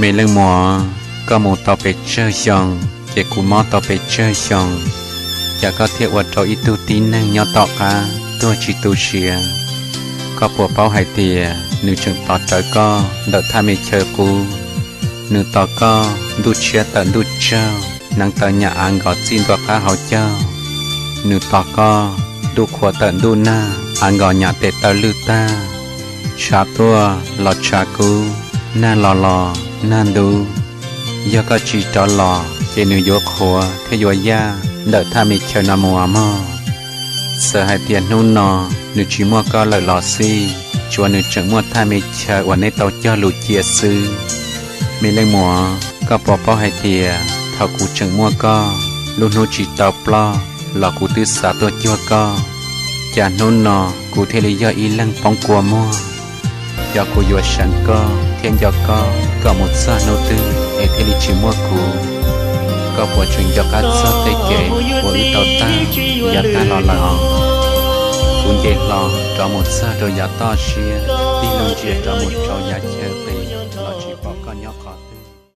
Me leej muam, koj mus tau pes tsawg xyoo, ces kuv mob tau pes tsawg xyoo, cas koj thiaj ua rau ib tug tib neeg nyob tom qab tuag tsis tu siav? Koj puas paub hais tias nws tseem tos rawv koj ntawm thaj me chaw qub? Nws tos koj ntuj tshiab tawm ntuj tsaug, hneev taw nyam av nkos txij ntua qab hauv caug. Nws tos koj ntuj qhua tawm ntuj nag, av nkos nyam tes taw lwj tag. Tshav tuaj los tshav kub, nag los los nag ntub. Yog koj tsis rov los ces nws yuav qhuav thiab yuav yaj ntawm thaj me chaw no mus mog. Txawm hais tias hnub no nws tsis muaj koj lawm los xij, tsuas nws tseem muaj thaj me chaw uas neb tau cog lus cia xwb. Me leej muam, koj puas paub hais tias thaum kuv tseem muaj koj, lub hnub tsis tau ploj los kuv twb xav tuaj cuag koj, cas hnub no kuv thiaj li yog ib leeg poob kua muag? Yog kuv yuav seev koj thiab nco koj kom mus txog hnub twg es thiaj li tsis muaj kuv? Koj puas tseem nco qab txog tej kev uas wb tau tag yav tag los lawm os? Kuv nce hlo rov mus txog rau yav toj siab, tig loo ntsia rov mus rau yav chaw qis los tsis pom koj nyob qhov twg.